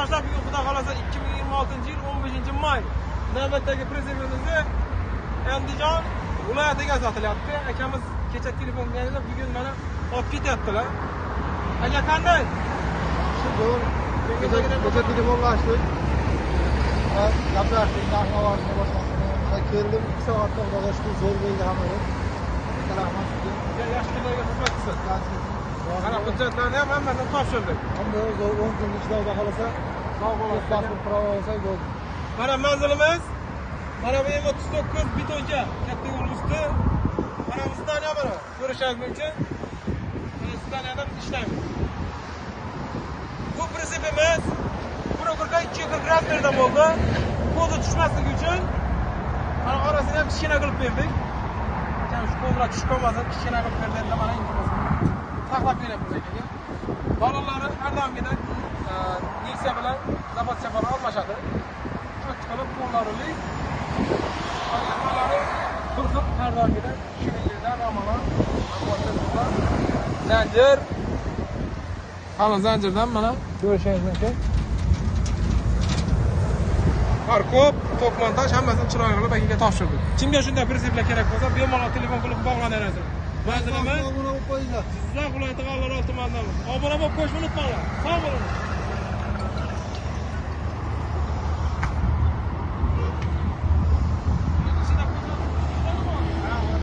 Yurtdoshlar, bugun Xudo xolasa 2026-yil 15-may navbatdagi prezidentimizni Andijon viloyatiga sotilyapti. Akamiz kecha telefon qilganlar, bugun mana olib ketyaptilar. Aka, qanday? Shukur. Kecha telefonlashdik. Gaplashdik, narx-navosini boshqasini. Keldim, 2 soatda Xudoga shukur zo'r bo'ldi hammasi. Rahmat sizga. Yaxshi kunlarga xizmat qilsin. Mana hujjatlarni ham hammasini topshirdik. Hamma zo'r, 10 kun ichida Xudo xolasa, Sog' bo'lasiz. Pasport pravo olsak bo'ldi. Mana manzilimiz, mana bu M39 betonka, katta yo'l usti. Mana bu zdaniya, mana ko'rishingiz mumkin. Mana zdaniyada biz ishlaymiz. Bu prinsipimiz 1.40 2.40 razmerda bo'ldi. Ko'zi tushmasligi uchun mana orasini ham kichkina qilib berdik. Akam shu ko'zlar tushib qolmasin, kichkina qilib berdi, mana iltimos. Saqlab beryapmiz akaga. Balonlari har doimgidek Nexia bilan zapatschalar almashadi. Cho'k qilib qo'llarili qolganlari bir xil har doimgidek shuningdek ramalar, zanjir. Hamma zanjirdan mana ko'rishingiz mumkin. Farkop, top montaj hammasini chiroyli qilib akaga topshirdik. Kimga shunday prinsiplar kerak bo'lsa, bemalol telefon qilib bog'lanaverasiz. Manzilimiz Obuna bo'lib qo'yinglar. Jizzax viloyati G'allarol tumanidamiz. Obuna bo'lib qo'yishni unutmanglar. Sog' bo'linglar.